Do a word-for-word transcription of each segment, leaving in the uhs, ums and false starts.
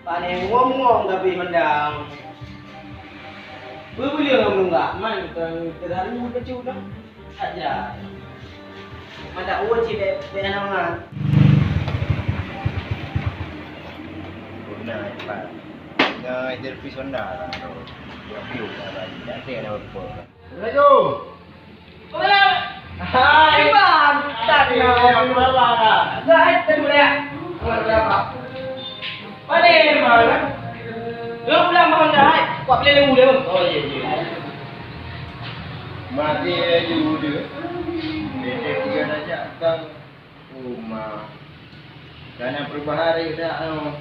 Pane mueng-mueng tapi mandang. Beubeuleung meunggah man keu teudaru teucut dah. Saja. Mata uwa cit bèk, bèk hana mangat. Guna cepat. Ngai terpis Honda lah. Dua piu lah bagi. Nanti ada apa? Assalamualaikum. Hai. Iban, tak ada. Hai, tadi boleh. Mana mana? Dua bulan mahal dah, hai. Kuat beli lembu dia, Bang. Oh, iya, iya. Masih ada juga. Beda tiga saja. Kang. Uma. Kana perubahan hari dah, oh.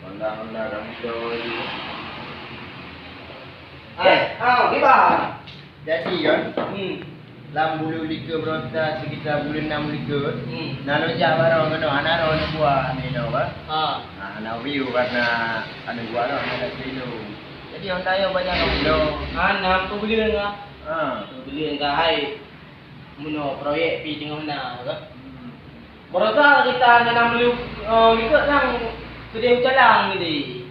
Honda-honda kamu jauh lagi. Eh, ah, kiban. Jadi kan, hmm, lam bulu likot beurota sekitar buleuen nam likot, hmm, na lôn jak barô keunoe, hana rô neubuat nyoe kan. Ha. Ha, na view karena anu buat rô, hana kilo. Jadi Honda nyoe banyak kilo. Hana, peubeuleuen ka. Ha. Peubeuleuen ka hai. Meunoe proyek pi teungoh na, kan? Hmm. Baroesa kita na nam lu, eh, likot sang keudeh u calang tadi.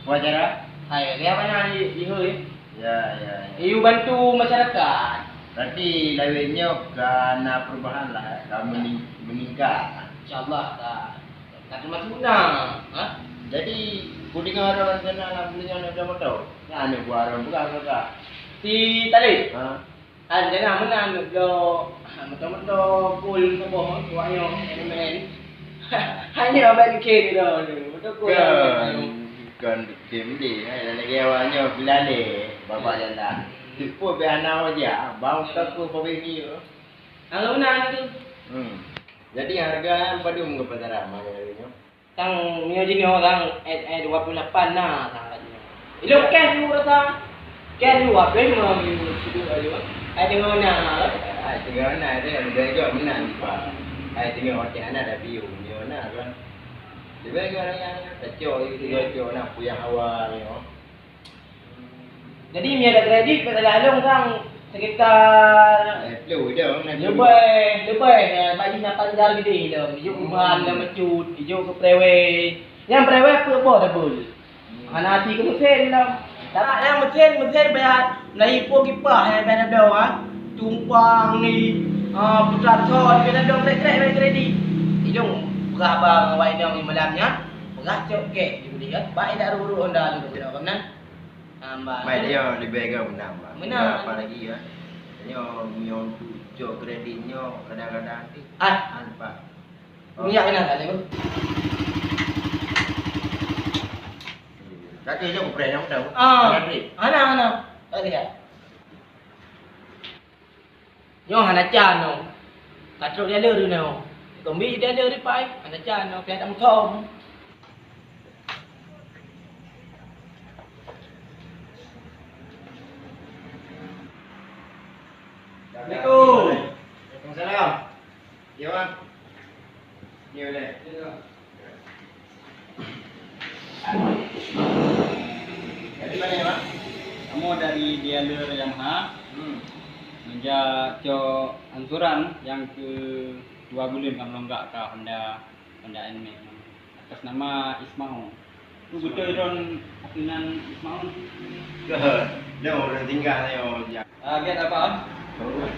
Wajar, ah? Hai, dia mana di, di hoi? Ya, ya, ya. Iyu bantu masyarakat. Berarti lawét nyoe ka na perubahan lah, eh? Ka mening-, meningkat. Insya Allah, ka, ka termasuk na, ha? Jadi, ku dengar orang kena nak beli nyoe ada motor. Nah, ni buah orang bukan, bukan. Si Talib? Ha? Hai, jangan meunan bloe, moto-moto Gold saboh, wak nyoe, main-main. Hanya abang khem tu, moto Gold. Kan, kan khem deh, hai, lagèe awak nyoe, geulalé, babah jalan. Teupeu bèk hana wajah, bang ka ku pabéh nyoe. Kalau meunan tu. Hmm. Jadi harga padum ke pasaran, mana nyoe? Tang nyoe jinoe tang ayat, ayat dua puluh lapan na tang jinoe. Ilok kèh tu rasa. Kèh tu apa memang siduk aja. Ayat tengah na. Ayat tengah na dia lebih agak menang pa. Ayat tengah hotel na ada view nyoe na kan. Lebih agak yang kacau itu kacau na puyah hawa nyoe. Jadi, meunyoe ada kredit, bèk salah lôn sang sekitar leubeh, leubeh, eh, bak jih na panjar gede lom. Ijok uban lom bacut, ijok keu prewei. Nyang prewei peuet boh double. Hana hati keu mesin lom. Tapi nyang mesin, mesin payah na ipo kipah, eh, payah na dong, ah. Tumpang ni, ah, putra son, payah na dong krek-krek, krek kredit. Ijong peugah bang awak inong di malam nyan, peugah cok kek, jadi, eh. Baik dak ruruh Honda tu, tu, tu, tu, tu. Tambah. Mai dia lebih agak menang, Bang. Menang. Apa lagi ya? Nyo, nyo tu cok kredit nyo kadang-kadang tu. Ah. An, Pak. Minyak kena tak, Bang? Kaki je kupreh nyang tahu. Ah. Ada duit. Ana, ana. Tak lihat. Nyoe hana can nyoe. Ka trok dialeu nyoe. Kombi dialeu dipai, hana can nyoe, piah dam thom. Assalamualaikum. Waalaikumsalam. Ya, Bang. Ni boleh. Dari mana, Bang? Kamoe dari dealer Yamaha. Hmm. Meunyo cok angsuran nyang keudua buleuen ka meulonggak ka Honda, Honda N Max. Atas nama Ismail. Tu beutôi droen nan Ismail. Ke, dia orang tinggal ni, oh, dia. Ah, get apa?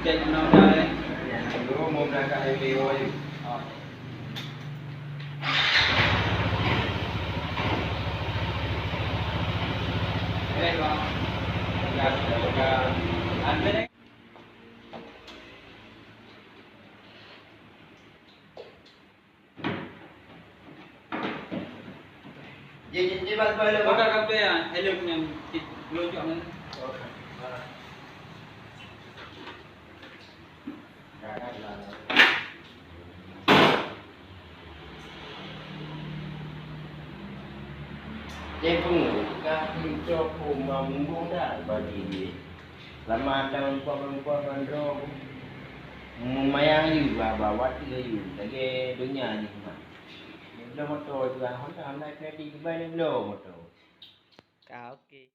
Cek nama dia, eh. Ya, dulu mau berangkat dari Lewa je. Oh. Eh, Bang. Gas, gas. Ada, eh. Jih, jih, jih, bang, bang, bang. Buka kafe ya, helm yang di-, lonjok mana? Dia pun, kah, cok, pun, mampu dah bagi dia. Lama taun empat puluh empat bandrong. Memayang yu, ba, ba, watèe yu, lagèe donya jih mat. Bloe moto juga, Honda, Honda kredit, dibai lé bloe moto. Ka, oke.